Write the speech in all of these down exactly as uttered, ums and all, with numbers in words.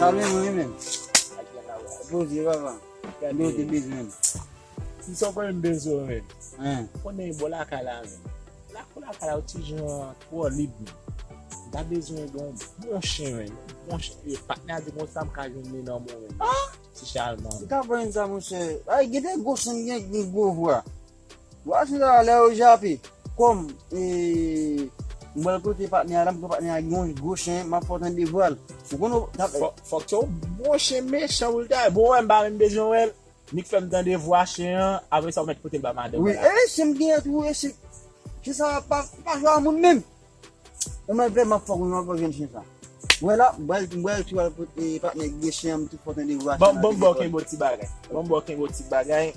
Pale mwen menm. Poze papa. Mwen te bezwen. Ti sa w konnen m bezwen w menm. Hein. Konnen bò lakay la menm. Lakou lakay la, yon ti jan twò lib menm. M ta bezwen gen yon bon chen menm. Bon chen. E patnè a di konsa m ka jwenn li nan mwen menm. Ti Chalman. Ou ka pran sa, monchè. Ay, gen de gwo chen, gen, gen gwo vwa. Vwa chen sa, lè yo jape. Kòm, e, m pral kote patnè a la, m pran patnè a, gen yon gwo chen, m ap fè w tande vwa l. Ou konn, fòk, fòk se yon bon chen mechan pou l ta ye. Bon, wè, m pa menm bezwen wè l. Nik fè m tande vwa chen an, apre sa, ou mèt pote l ba madanm ou la. Wi, e, chen m genyen tou, e, chen, chen sa pa, pa jwe a moun menm. Ou mèt fè m ap fòk, m ap fòk jwenn chen sa. Wè la, m pral, m pral tou al kote patnè gen chen an, m tou fò tande vwa chen an. Bon, bon, bon, kenbe ti bagay. Bon, bon, kenbe ti bagay.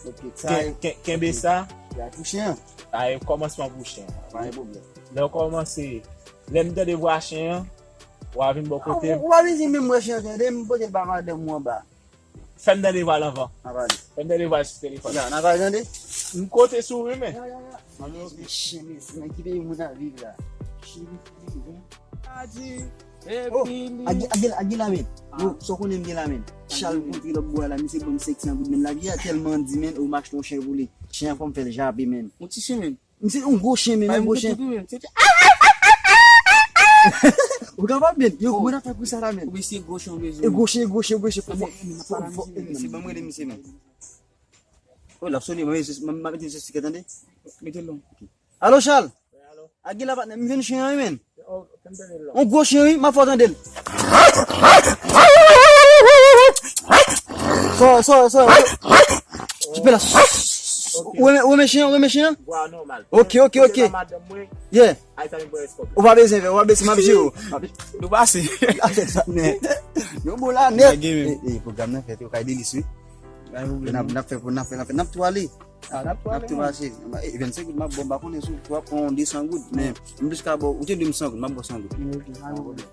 Ok, sa. Ken-, ken-, kenbe sa. Ya, pou chen an. A, e kòmansman pou chen an. Pa gen pwoblèm. Lè w kòmanse, lè m tande vwa chen an, w a vin bò kote m. Ou pa bezwen menm wè chen an, tande, m pote l ba madanm ou anba. Fè m tande vwa l anvan. N a pale. Fè m tande vwa l sou telefòn. Ya, n a pale, tande. M kote sou wi, men. Ya, ya, ya. Mwen, men chen, men, men ki peyi moun ap viv la? Chen, chen, chen. Oh, a gen, a gen, a gen la, men. Yo, sa w konnen m gen la, men. Chal kontre lòt bò a la, misye ban m senk san goud, men lavi a tèlman di, men, ou m achte yon chen pou li. Chen an fò m fè l jape, men. Yon ti chen, men. Misye yon gwo chen, men, yon gwo chen. Ou kapab, men. Yo, kòman n ap fè pou sa la, men? Ou misye gwo chen, ou bezwen. E gwo chen, e gwo chen, e gwo chen. Fò, fò, fò, fò, misye, ban mwen rele misye, men. Oh, l ap sone, mwen, mwen, mwen mete misye sou kè, tande. Mete l non. Alo, Chal. Wi, alo. A gen la, patnè, m jwenn chen an, wi, men. Oh, fè m tande l non. Yon gwo chen, wi, m ap fè w tande l. Sò, sò, sò. Koupe la. Ok. Ou renmen, ou renmen chen an, ou renmen chen an? Vwa nòmal. Ok, ok, ok. Kote la madanm mwen? Yeah. Ay, sa vin pran espòt. Ou pa bezwen fè, ou pa bezwen, m ap jere w. Nou pase. Afè sa nèt. Yo bon la nèt. Lage menm. E, e, pwogram nan fèt, yo kay delis, wi. N ap, n ap fè, n ap fè, n ap fè, n ap tou ale. Ah, n ap tou ale, man. N ap tou pase. E, vennsenk goud m ap ba w, m pa konnen si w ap pran de san goud, men m plis ka ba w, ou te di m san goud, m ap ba w san goud. Ok, pa gen pwoblèm.